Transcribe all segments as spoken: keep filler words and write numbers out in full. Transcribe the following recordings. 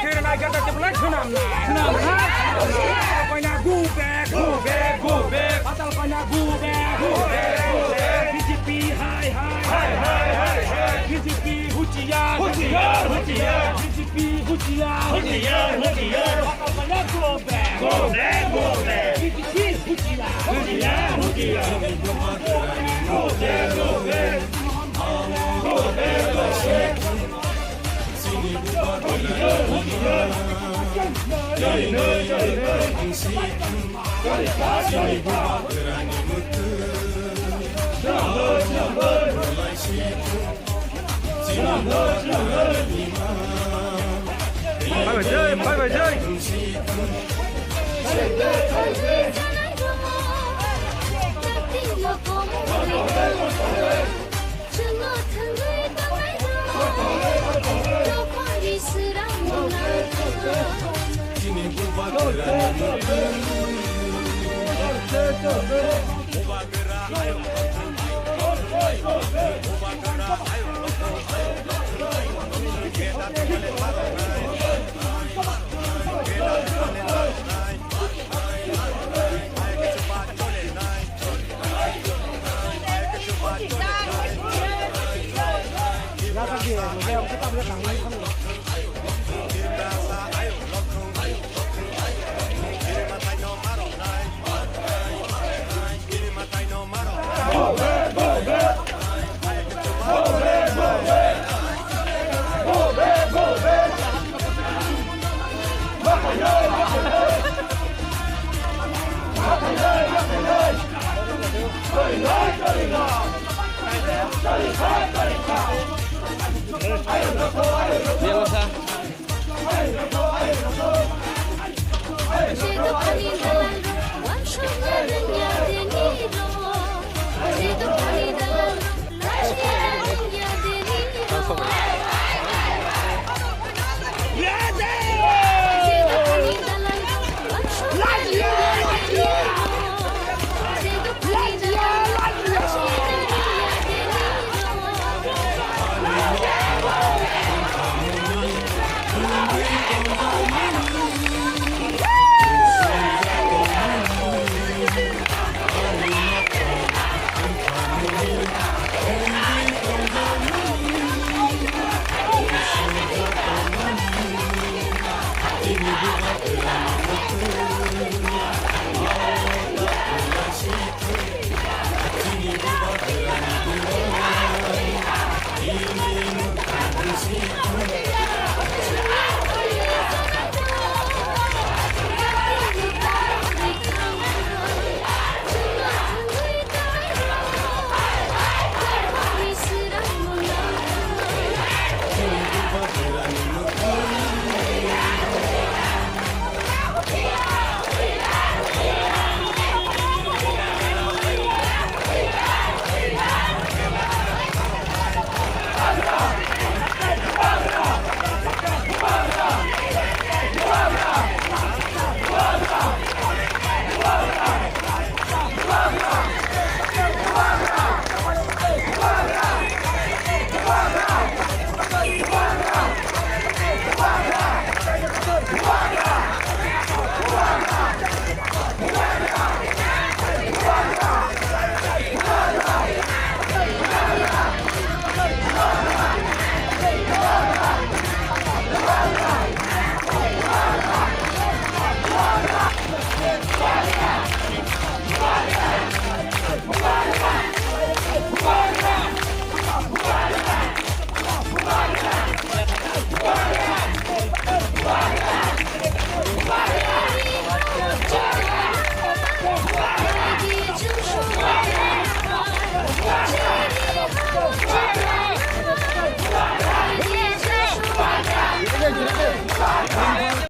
Patal Kanya, go back, go back, go back. Patal Kanya, go back, go back, go back. B J P, hi, hi, hi, hi, hi. B J P, huchiya, huchiya, huchiya. B J P, huchiya, huchiya, huchiya. Patal Kanya, go back, go back, go back. B J P, huchiya, huchiya, huchiya. Go back, go back. Bye bye, Jai. Bye bye, Jai.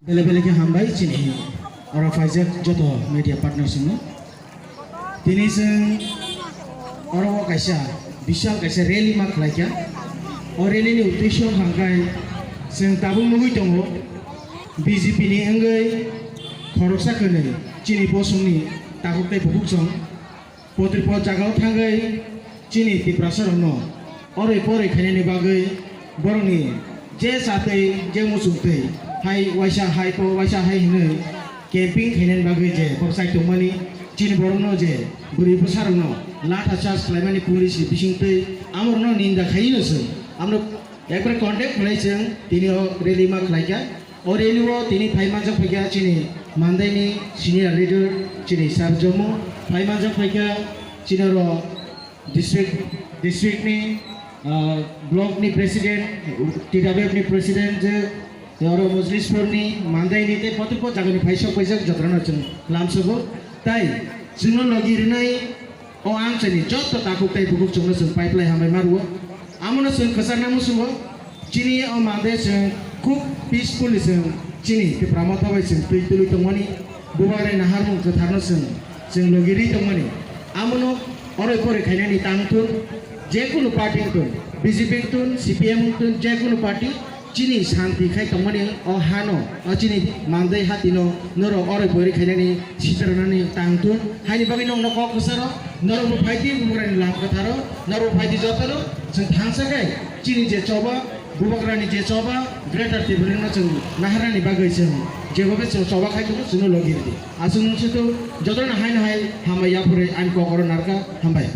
Bele bele khe hambai chini oro phaijak joto media partners no. Tini chwng oro o kaisa bishal kaisa rally ma khlai kha. O rally ni uddesho hwnkha khe chwng tabuk nugwi tongo B J P ni wngwi khoroksa kwnwi chini bosongni takhuk tei bukhuk song potripot jagao thangwi chini Tiprasa rokno orwi porwi khainani bagwi borokni je chatwi je muchungtwi Hai waisa hai po waisa hai hinwi camping khainani bagwi je bokchai tongmani, chini borokno je bwrwi bwsarokno latha charge khlaimani police ni bisingtwi amorno ninda khaino chwng amno ekbare contact khlai chwng tini o rally ma khlaikha. O rally o tini phai manjak phaikha chini Mandaini senior leader chini Sir Jomo, phai manjak phaikha chini oro district, district ni, ah, block ni president, T W F ni president je, oro Mojlispur ni, Mandai ni tei potrok jaga ni phaisok paijak jotono chwng lamsogo. Tai chwngno logi rwnai o amchaini joto takhuk tai bukhuk chwngno chwng pipeline hambai maruo. Amono chwng kwchakna muchungo. Chini o mande chwng khub peacefully chwng chini Tipra Motha bai chwng twi tului tongmani, bubagrani naharmung kwtharno chwng, chwng logi rwi tongmani. Amono oroi poroi khainani tang thun, jekunu party wngthun, B J P wngthun, C P M wngthun, jekunu party chini santi khai tongmani o hano, o chini mandai hatino norok oroi poroi khainani sitarnani tang thun. Haini bagwi nokno kok kwcharo, norokbo phaidi bubagrani lam kwtharo, norokbo phaidi jotono chwng thangsa khe chini je choba, bubagrani je choba, Greater Tipraland no chwng naharnani bagwi chwng jebobe chwng choba khai tongo, chwngno logi rwdi. Aswk nung situ jotono haino hai hambai yapharwi ani kok oro narwkha, hambai.